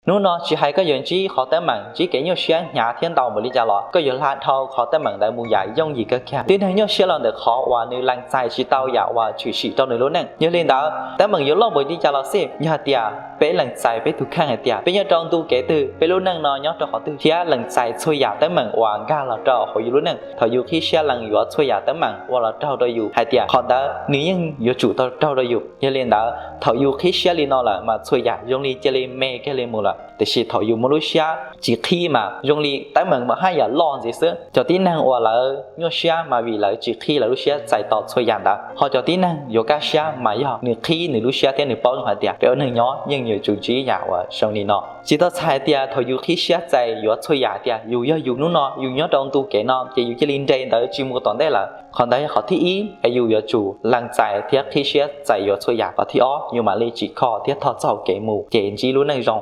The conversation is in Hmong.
Hnub no tsis hais koj yuav ntsib qhov teeb meem, ntsib kev nyuaj siab hnyav thiab ntau npaum li cas los koj yuav hla dhau qhov teeb meem ntawd mus yam yooj yim kawg kiag. Tib neeg nyuaj siab los ntawm qhov uas nws lees txais tsis tau yam uas tshwm sim rau nws lub neej. Yog li ntawd, teeb meem yuav loj npaum li cas los xij, yog hais tias peb lees txais peb tus kheej hais tias peb nyob rau ntu kev twg, peb lub neej no nyob rau qhov twg, thiab lees txais txhua yam teeb meem uas nkag los rau hauv yus lub neej, thaum yus qhib siab lees yuav txhua yam teeb meem uas los raug rau yus hais tias qhov ntawd nws yeej yuav tsum tau raug rau yus. Yog li ntawd, thaum yus qhib siab li no lawm mas txhua yam zoo li cia li me kiag li mus lawm. Tiam sis thaum yus muaj lub siab tsis qhib mas zoo li teeb meem mas haj yam loj ntxiv xwb. Cov tib neeg uas lawv nyuaj siab mas vim lawv tsis qhib lawv lub siab txais tau txhua yam ntawd, ho cov tib neeg yuav kaj siab mas yog nws qhib nws lub siab thiab nws paub zoo hais tias peb ua neeg nyob yeej yuav tsum ntsib yam uas zoo li no. Tsis tau txhais hais tias thaum yus qhib siab txais yuav txhua yam hais tias yus yog yus hnub no, yus nyob rau ntu kev no ces yus cia li nres ntawd tsis mus tom ntej lawm. Qhov ntawd yog qhov thib ib es yus yuav tsum lees txais thiab qhib siab txais yuav txhua yam. Qhov thib ob yus mam li tsim kho thiab thov txoj hauv kev mus ces ntsib lub neej zoo.